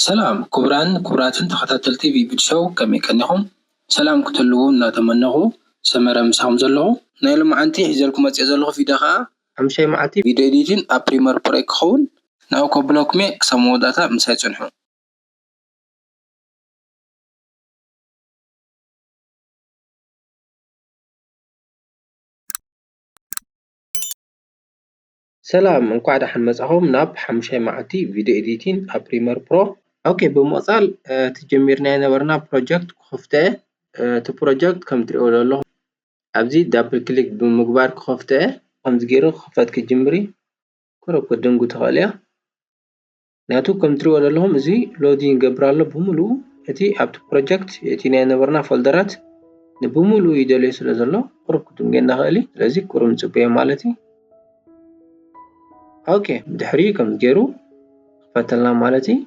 ሰላም ክቡራን ክቡራትን ተኸታተልቲ ቪቪድ ሾው፣ ከመይ ቀኒኹም? ሰላም ክትህልዉ እናተመነኹ፣ ሰመረ ምሳኹም ዘለኹ። ናይ ሎማዓንቲ ሒዘልኩም መፅየ ዘለኹ ቪድዮ ኸዓ ሓሙሻይ መዓልቲ ቪድዮ ኤዲቲን ኣብ ፕሪመር ፕሮ ክኸውን። ናብኡ ከብለኩም እየ፣ ክሳብ መወዳእታ ምሳይ ፅንሑ። ሰላም፣ እንኳዕ ደሓን መጻኹም ናብ ሓሙሻይ መዓልቲ ቪድዮ ኤዲቲን ኣብ ፕሪመር ፕሮ። ኦኬ፣ ብምቕጻል እቲ ጀሚርናዮ ነበርና ፕሮጀክት ክኸፍቶ እየ። እቲ ፕሮጀክት ከም ትሪእዎ ዘለኹም ኣብዚ ዳብል ክሊክ ብምግባር ክኸፍቶ እየ። ከምዚ ገይሩ ክኽፈት ክጅምር እዩ። ቁሩብ ክትድንጉ ትኽእል እያ። ምኽንያቱ ከም ትሪእዎ ዘለኹም እዚ ሎዲንግ ይገብር ኣሎ ብምሉኡ። እቲ ኣብቲ ፕሮጀክት እቲ ናይ ነበርና ፎልደራት ንብምሉኡ ይደልዮ ስለ ዘሎ ቁሩብ ክድንጉየና ይኽእል እዩ። ስለዚ ቁሩብ ንጽበዮ ማለት እዩ። ኦኬ፣ ድሕሪ ከምዚ ገይሩ ክፈተልና ማለት እዩ።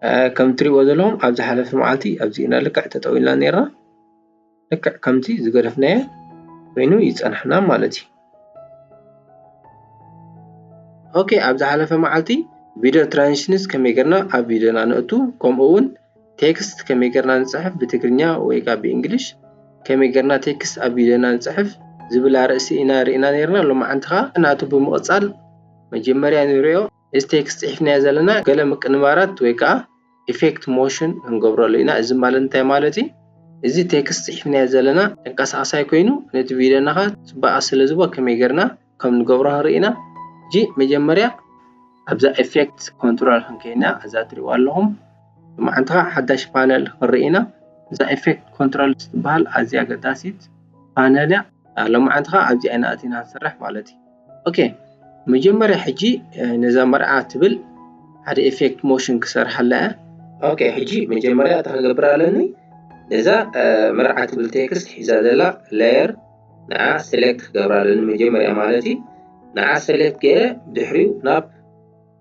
እ፣ ከም ትሪእዎ ዘለኹም ኣብ ዝሓለፈ መዓልቲ ኣብዚ ኢና ልክዕ ተጠው ኢልና ነይርና። ልክዕ ከምቲ ዝገደፍናዮ ኮይኑ ይጸንሓና ማለት እዩ። ኦኬ፣ ኣብ ዝሓለፈ መዓልቲ ቪድዮ ትራንዚሽንስ ከመይ ጌርና ኣብ ቪድዮና ነእቱ፣ ከምኡ እውን ቴክስት ከመይ ጌርና ንጽሕፍ ብትግርኛ ወይ ከኣ ብእንግሊሽ፣ ከመይ ጌርና ቴክስት ኣብ ቪድዮና ንጽሕፍ ዝብል ኣርእስቲ ኢና ርኢና ነይርና። ሎማዓንቲ ኸኣ ናቱ ብምቕጻል መጀመርያ ንርእዮ። እዚ ቴክስት ጽሒፍናዮ ዘለና ገለ ምቅንባራት ወይ ከኣ ኢፌክት ሞሽን ክንገብረሉ ኢና። እዚ ማለት እንታይ ማለት እዩ? እዚ ቴክስት ጽሒፍናዮ ዘለና ተንቀሳቓሳይ ኮይኑ ነቲ ቪድዮና ኸኣ ጽባቐ ስለ ዝህቦ ከመይ ጌርና ከም ንገብሮ ንርኢ ኢና። ሕጂ መጀመርያ ኣብዛ ኢፌክት ኮንትሮል ክንከይድ ኢና። እዛ ትሪእዋ ኣለኹም። ሎማዓንቲ ኸኣ ሓዳሽ ፓነል ክንርኢ ኢና። እዛ ኢፌክት ኮንትሮል ትበሃል ኣዝያ ኣገዳሲት ፓነል እያ። ሎማዓንቲ ኸኣ ኣብዚኣ ኢና ኣቲና ንሰርሕ ማለት እዩ። ኦኬ፣ መጀመርያ ሕጂ፣ እ፣ ነዛ መርዓ ትብል ሓደ ኢፌክት ሞሽን ክሰርሓላ እየ። ኦኬ፣ ሕጂ መጀመርያ እንታይ ክገብር ኣለኒ? ነዛ፣ እ፣ መርዓ ትብል ቴክስት ሒዛ ዘላ ሌየር ንዓ ሴሌክት ክገብራ ኣለኒ መጀመርያ ማለት እዩ። ንዓ ሴሌክት ገይረ ድሕሪኡ ናብ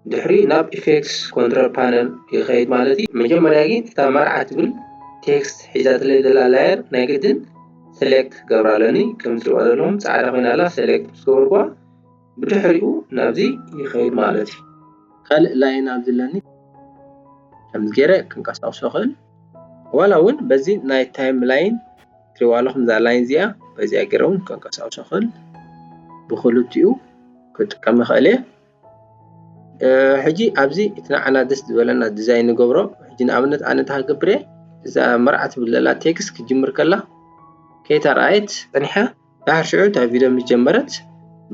ድሕሪኡ ናብ ኢፌክትስ ኮንትሮል ፓነል ይኸይድ ማለት እዩ። መጀመርያ ግን እታ መርዓ ትብል ቴክስት ሒዛትለይ ዘላ ላየር ናይ ግድን ሴሌክት ክገብራ ኣለኒ። ከም ትሪእዋ ዘለኹም ጻዕዳ ኮይና ኣላ። ሴሌክት ምስ ገበርኩዋ ብድሕሪኡ ናብዚ ይኸይድ ማለት እዩ። ካልእ ላይን ኣብዚ ኣለኒ። ከምዚ ገይረ ክንቀሳቕሶ እኽእል። ዋላ እውን በዚ ናይ ታይም ላይን ትሪእዋ ኣለኹም እዛ ላይን እዚኣ፣ በዚኣ ገይረ እውን ከንቀሳቕሶ እኽእል። ብኽልቲኡ ክጥቀም እኽእል እየ። እ፣ ሕጂ ኣብዚ እቲ ንዓና ደስ ዝበለና ዲዛይን ንገብሮ። ሕጂ ንኣብነት ኣነ እንታይ ክገብር እየ፣ እዛ መርዓ ትብል ዘላ ቴክስት ክጅምር ከላ ከይተረኣየት ጸኒሓ፣ ድሓር ሽዑ እታ ቪድዮ ምስ ጀመረት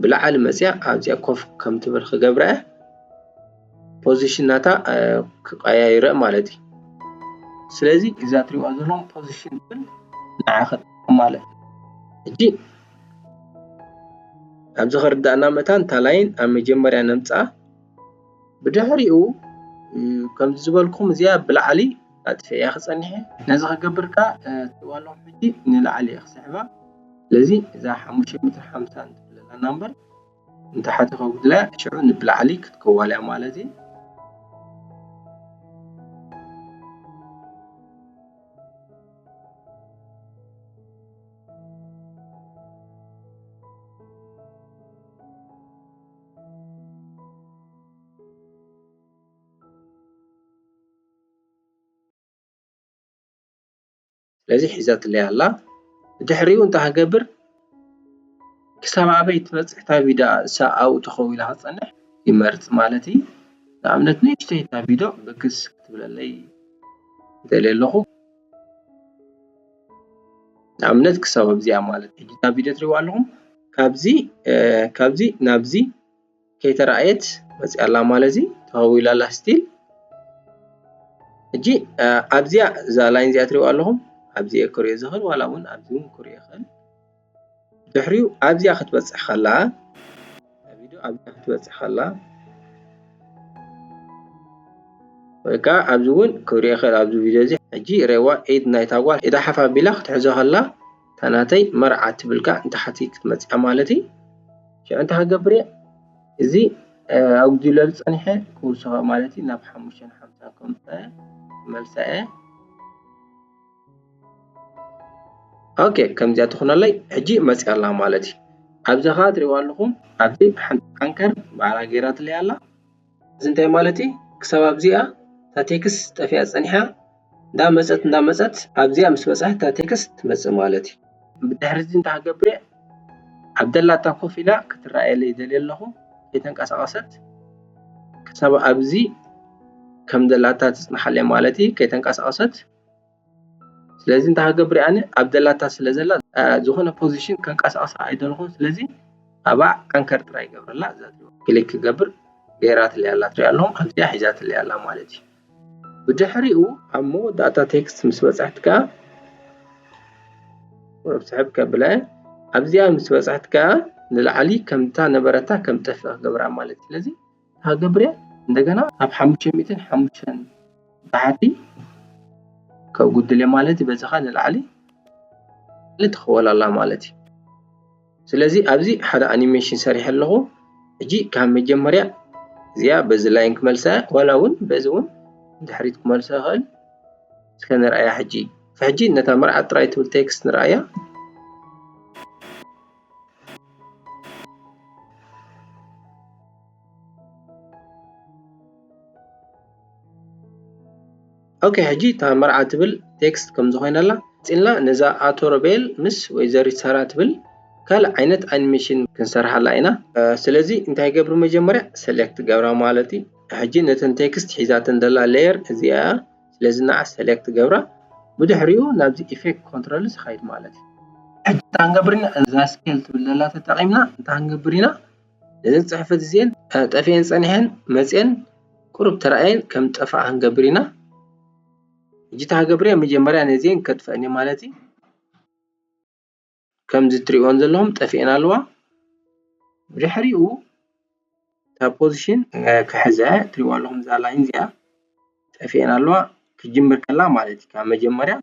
ብላዕሊ መጽያ ኣብዚኣ ኮፍ ከም ትብል ክገብራ እየ። ፖዚሽን ናታ፣ እ፣ ክቀያይሮ ማለት እዩ። ስለዚ እዛ ትሪእዋ ዘለኹም ፖዚሽን ትብል ንዓ ክጥቀም ማለት እዩ። ሕጂ ኣብዚ ክርዳእና መታን እታ ላይን ኣብ መጀመርያ ነምጽኣ። ብድሕሪኡ፣ እ፣ ከምዚ ዝበልኩም እዚኣ ብላዕሊ ኣጥፊኤያ ክጸንሕ እየ። ነዚ ክገብር ከኣ፣ እ፣ ትሪእዋ ኣለኹም ሕጂ ንላዕሊ እየ ክስሕባ። ስለዚ እዛ ሓሙሽተ ሚእትን ሓምሳን ትብለና ናምበር ንታሕቲ ከጉድላ ሽዑ ንብላዕሊ ክትከዋል እያ ማለት እዩ። ስለዚ ሒዛትለይ ኣላ። ድሕሪኡ እንታይ ክገብር፣ ክሳብ ኣበይ ትበጽሕ እታ ቪድዮ፣ እሳ ኣብኡ ተኸዊላ ክትጸንሕ ይመርጽ ማለት እዩ። ንኣብነት ንእሽተይ እታ ቪድዮ በግስ ክትብለለይ ደልየ ኣለኹ። ንኣብነት ክሳብ ኣብዚኣ ማለት እዩ። ሕጂ እታ ቪድዮ ትሪእዋ ኣለኹም። ካብዚ፣ እ፣ ካብዚ ናብዚ ከይተረኣየት መፅያ ኣላ ማለት እዩ። ተኸዊላ ኣላ ስቲል። ሕጂ፣ እ፣ ኣብዚኣ እዛ ላይን እዚኣ ትሪእዋ ኣለኹም። ኣብዚ እየ ክሪኦ ዝኽእል፣ ዋላ እውን ኣብዚ እውን ክሪኦ ይኽእል። ድሕሪኡ ኣብዚኣ ክትበፅሕ ከላ፣ ቪድዮ ኣብዚኣ ክትበፅሕ ከላ፣ ወይ ከዓ ኣብዚ እውን ክሪኦ ይኽእል፣ ኣብዚ ቪድዮ እዚ። ሕጂ ሬዋ ኢድ ናይታ ጓል ኢዳ ሓፍ ኣቢላ ክትሕዞ ከላ፣ እታ ናተይ መርዓ ትብል ከዓ ንታሕቲ ክትመፅያ ማለት እዩ። ሽዑ እንታይ ክገብር እየ? እዚ፣ እ፣ ኣጉዲለሉ ፀኒሐ ክውስኸ ማለት እዩ። ናብ ሓሙሽተን ሓምሳን ከምፅኣ እየ፣ ክመልሳ እየ። ኦኬ፣ ከምዚኣ ትኹነለይ። ሕጂ መፅያ ኣላ ማለት እዩ። ኣብዚ ኸዓ ትሪእዋ ኣለኹም፣ ኣብዚ ሓንቲ ዓንከር ባዕላ ገይራትለይ ኣላ። እዚ እንታይ ማለት እዩ? ክሳብ ኣብዚኣ እታ ቴክስት ጠፊኣ ጸኒሓ እንዳመጸት እንዳመጸት ኣብዚኣ ምስ በጻሕት እታ ቴክስት ትመጽእ ማለት እዩ። ብድሕሪ እዚ እንታይ ክገብር እየ? ኣብ ደላታ ኮፍ ኢላ ክትረኣየለይ ይደልየ ኣለኹ። ከይተንቀሳቐሰት ክሳብ ኣብዚ ከም ደላታ ትጽንሓለይ ማለት እዩ። ከይተንቀሳቐሰት ስለዚ እንታይ ክገብር እየ ኣነ? ኣብ ደላታ ስለ ዘላ ዝኾነ ፖዚሽን ከንቀሳቕሳ ኣይደለኹን። ስለዚ ኣብኣ ኣንከር ጥራይ ይገብረላ። እዛ ክሊክ ክገብር ገይራትለይ ኣላ፣ ትሪኣ ኣለኹም ኣብዚኣ ሒዛትለይ ኣላ ማለት እዩ። ብድሕሪኡ ኣብ መወዳእታ ቴክስት ምስ በጻሕት ከኣ ቁሩብ ስሕብ ከብለ ኣብዚኣ ምስ በጻሕት ከኣ ንላዕሊ ከምታ ነበረታ ከም ጠፍእ ክገብራ ማለት እዩ። ስለዚ ሃገብርያ እንደገና ኣብ ሓሙሽተ ሚእትን ሓሙሽተን ታሕቲ ከጉድል እየ ማለት እዩ። በዚ ኸኣ ንላዕሊ ትኽወል ኣላ ማለት እዩ። ስለዚ ኣብዚ ሓደ ኣኒሜሽን ሰሪሐ ኣለኹ። ሕጂ ካብ መጀመርያ እዚኣ በዚ ላይን ክመልሳ እያ፣ ዋላ እውን በዚ እውን ድሕሪት ክመልሶ ይኽእል። እስከ ንርኣያ ሕጂ። ሕጂ ነታ መርዓት ጥራይ ትብል ቴክስት ንርኣያ። ኦኬ፣ ሕጂ እታ መርዓ ትብል ቴክስት ከም ዝኾይናላ ጽልና ነዛ ኣቶ ሮቤል ምስ ወይዘሪት ሳራ ትብል ካልእ ዓይነት ኣኒሜሽን ክንሰርሓላ ኢና። ስለዚ እንታይ ገብር መጀመርያ ሰሌክት ገብራ ማለት እዩ። ሕጂ ነተን ቴክስት ሒዛተን ዘላ ሌየር እዚኣ እያ። ስለዚ ንዓ ሰሌክት ገብራ ብድሕሪኡ ናብዚ ኢፌክት ኮንትሮልስ ይኸይድ ማለት እዩ። ሕጂ እንታይ ክንገብር ኢና? እዛ ስኬል ትብል ዘላ ተጠቒምና እንታይ ክንገብር ኢና? ነዘን ጽሕፈት እዚአን ጠፊአን ጸኒሐን መጺአን ቁሩብ ተራእየን ከም ጠፋኣ ክንገብር ኢና። ሕጂ እንታይ ክገብር እየ? መጀመርያ ነዚአን ከጥፍአን እየ ማለት እዩ። ከምዚ ትሪእወን ዘለኹም ጠፊአን ኣለዋ። ብድሕሪኡ እታ ፖዚሽን ክሕዘ ትሪእዋ ኣለኹም፣ እዛ ላይን እዚኣ ጠፊአን ኣለዋ። ክጅምር ከላ ማለት እዩ፣ ካብ መጀመርያ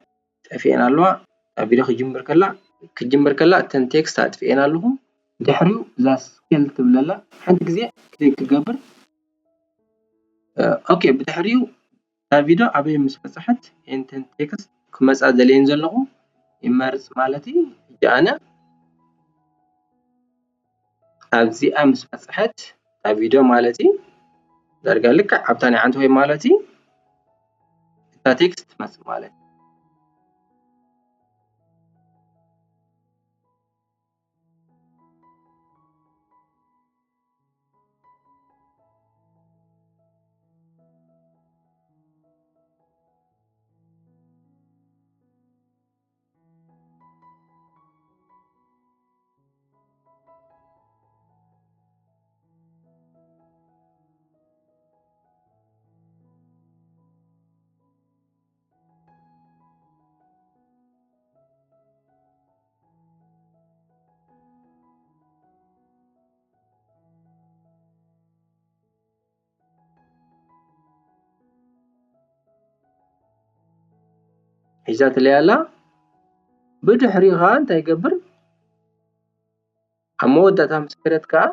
ጠፊአን ኣለዋ። ኣብ ቪድዮ ክጅምር ከላ ክጅምር ከላ እተን ቴክስት ኣጥፊአን ኣለኹ። ድሕሪኡ እዛ ስኬል ትብለላ ሓንቲ ግዜ ክሊክ ክገብር። ኦኬ፣ ብድሕሪኡ እታ ቪድዮ ኣበይ ምስ በጻሐት እተን ቴክስት ክመጻ ደልየን ዘለኹ ይመርጽ ማለት እዩ። ሕጂ ኣነ ኣብዚኣ ምስ በጻሐት እታ ቪድዮ ማለት እዩ፣ ዳርጋ ልክዕ ኣብታ ናይ ዓንተወይ ማለት እዩ፣ እታ ቴክስት ትመጽእ ማለት እዩ። ሒዛትለይ ኣላ። ብድሕሪኡ ኸዓ እንታይ ይገብር? ኣብ መወዳእታ ምስ ከደት ከኣ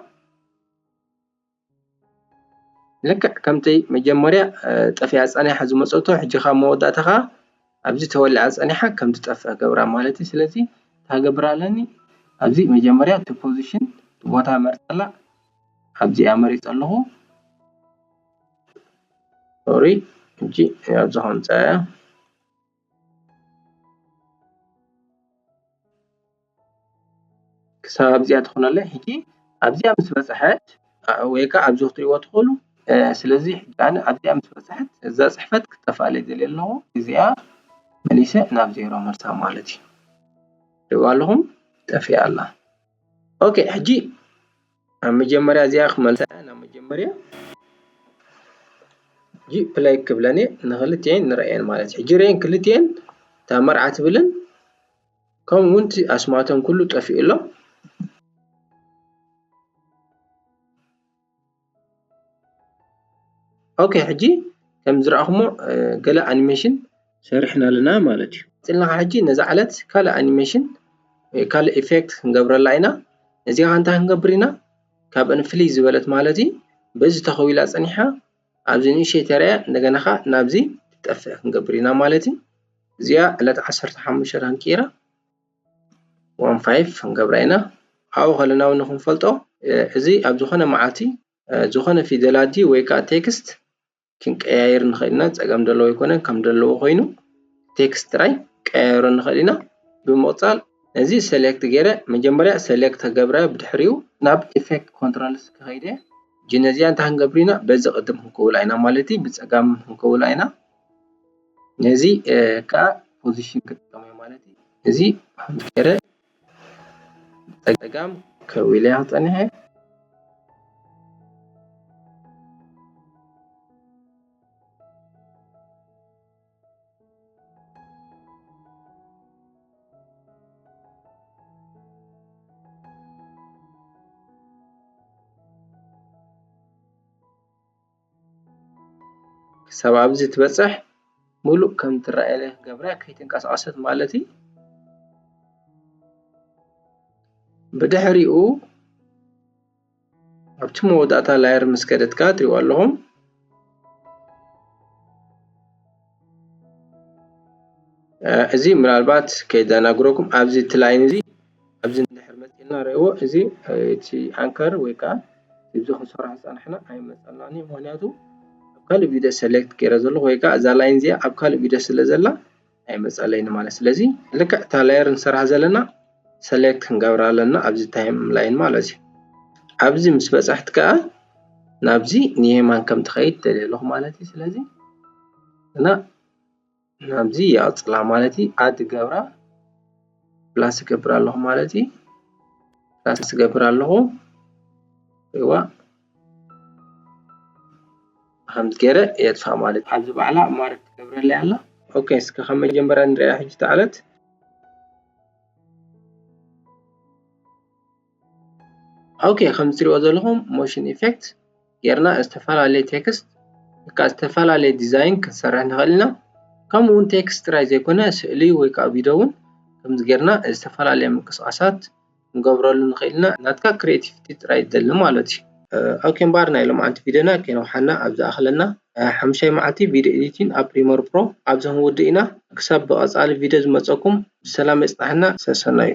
ልክዕ ከምቲ መጀመርያ ጠፊኣ ጸኒሓ ዝመጸቶ፣ ሕጂ ኸኣ መወዳእታ ኸኣ ኣብዚ ተወሊዓ ጸኒሓ ከም ትጠፍእ ገብራ ማለት እዩ። ስለዚ እንታይ ክገብር ኣለኒ? ኣብዚ መጀመርያ እቲ ፖዚሽን፣ እቲ ቦታ መርጸላ፣ ኣብዚኣ መሪጸ ኣለኹ። ሶሪ፣ ሕጂ ኣብዚ ከምጽኣ እያ። ክሳብ ኣብዚኣ ትኾነለይ። ሕጂ ኣብዚኣ ምስ በጽሐት፣ ኣ-፣ ወይ ከኣ ኣብዚ ክትሪእዎ ትኽእሉ። እ፣ ስለዚ ሕጂ ኣነ ኣብዚኣ ምስ በጽሐት እዛ ጽሕፈት ክትጠፍኣለይ ደልየ ኣለኹ። እዚኣ መሊሰ ናብ ዜሮ መልሳ ማለት እዩ። ትሪእዋ ኣለኹም? ጠፊኣ ኣላ። ኦኬ፣ ሕጂ ኣብ መጀመርያ እዚኣ ክመልሳ እያ፣ ናብ መጀመርያ። ሕጂ ፕለይ ክብለን እየ፣ ንክልቲኤን ንርእየን ማለት እዩ። ሕጂ ርእየን ክልቲኤን፣ እታ መርዓ ትብልን ከምኡ እውን እቲ ኣስማቶም ኩሉ ጠፊኡ ኣሎ። ኦኬ፣ ሕጂ ከም ዝረኣኹሞ፣ እ፣ ገለ ኣኒሜሽን ሰሪሕና ኣለና ማለት እዩ። ቀጺልና ኸዓ ሕጂ ነዛ ዕለት ካልእ ኣኒሜሽን ወይ ካልእ ኢፌክት ክንገብረላ ኢና። እዚኣ ኸ እንታይ ክንገብር ኢና? ካብአን ፍልይ ዝበለት ማለት እዩ። በዚ ተኸዊላ ጸኒሓ ኣብዚ ንእሽተይ ተራእያ፣ እንደገና ኸዓ ናብዚ ትጠፍእ ክንገብር ኢና ማለት እዩ። እዚኣ ዕለት ዓሰርተ ሓሙሽተ ክንቅይራ ዋን ፋይቭ ክንገብራ ኢና። ኣብኡ ከለና እውን ንክንፈልጦ፣ እ፣ እዚ ኣብ ዝኾነ መዓልቲ፣ እ፣ ዝኾነ ፊደላት ድዩ ወይ ከዓ ቴክስት ክንቀያየር ንኽእል ኢና። ጸገም ዘለዎ ኣይኮነን፣ ከም ዘለዎ ኮይኑ ቴክስት ጥራይ ቀያየሮ ንኽእል ኢና። ብምቕጻል ነዚ ሰሌክት ገይረ መጀመርያ ሰሌክት ክገብረ፣ ብድሕሪኡ ናብ ኢፌክት ኮንትሮልስ ክኸይደ። ነዚኣ እንታይ ክንገብር ኢና? በዚ ቅድም ክንከውላ ኢና ማለት እዩ፣ ብጸጋም ክንከውላ ኢና። ነዚ ከዓ ፖዚሽን ክጥቀም እየ ማለት እዩ። እዚ ከምዚ ገይረ ጸጋም ከዊለ እያ ክጸንሐ። ክሳብ ኣብዚ ትበጽሕ፣ ሙሉእ ከም ትረኣየለ ገብራ ከይተንቀሳቐሰት ማለት እዩ። ብድሕሪኡ ኣብቲ መወዳእታ ላየር ምስ ከደትካ ትሪእዋ ኣለኹም። እዚ ምናልባት ከይደናግረኩም ኣብዚ እቲ ላይን እዚ ኣብዚ እንድሕር መፂእና ረእዎ፣ እዚ እቲ ኣንከር ወይ ከዓ እዚ ክንሰርሖ ዝፀናሕና ኣይመፀልናን እዩ። ምክንያቱ ኣብ ካልእ ቪድዮ ሰሌክት ገይረ ዘለኹ ወይ ከዓ እዛ ላይን እዚኣ ኣብ ካልእ ቪድዮ ስለ ዘላ ኣይመፀለይን ማለት። ስለዚ ልክዕ እታ ላየር ንሰርሓ ዘለና ሰሌክት ክንገብራ ኣለና ኣብዚ ታይም ላይን ማለት እዩ። ኣብዚ ምስ በፃሕት ከዓ ናብዚ ንየማን ከም ትኸይድ ደልየ ኣለኹ ማለት እዩ። ስለዚ እና ናብዚ ይቕፅላ ማለት እዩ። ኣድ ገብራ ፕላስ እገብር ኣለኹ ማለት እዩ። ፕላስ እገብር ኣለኹ። እዋ ከምዚ ገይረ የጥፋ ማለት እዩ። ኣብዚ ባዕላ ማርክ ትገብረለይ ኣላ። ኦኬ፣ እስከ ካብ መጀመርያ ንሪኣ ሕጂ ተዓለት። ኦኬ፣ ከም እትሪእዎ ዘለኹም ሞሽን ኢፌክት ጌርና ዝተፈላለየ ቴክስት ወይ ከዓ ዝተፈላለየ ዲዛይን ክንሰርሕ ንኽእል ኢና። ከምኡ እውን ቴክስት ጥራይ ዘይኮነ ስእሊ ወይ ከዓ ቪድዮ እውን ከምዚ ጌርና ዝተፈላለየ ምንቅስቃሳት ክንገብረሉ ንኽእል ኢና። ናትካ ክሪኤቲቪቲ ጥራይ ይደሊ ማለት እዩ። ኦኬ እምበኣር ናይ ሎምዓንቲ ቪድዮና ከይነውሓና ኣብ ዝኣኽለና። ሓሙሻይ መዓልቲ ቪድዮ ኤዲቲንግ ኣብ ፕሪሚየር ፕሮ ኣብዚ ክንውድእ ኢና። ክሳብ ብቐፃሊ ቪድዮ ዝመፀኩም ብሰላም የፅናሕና። ሰሰናዩ።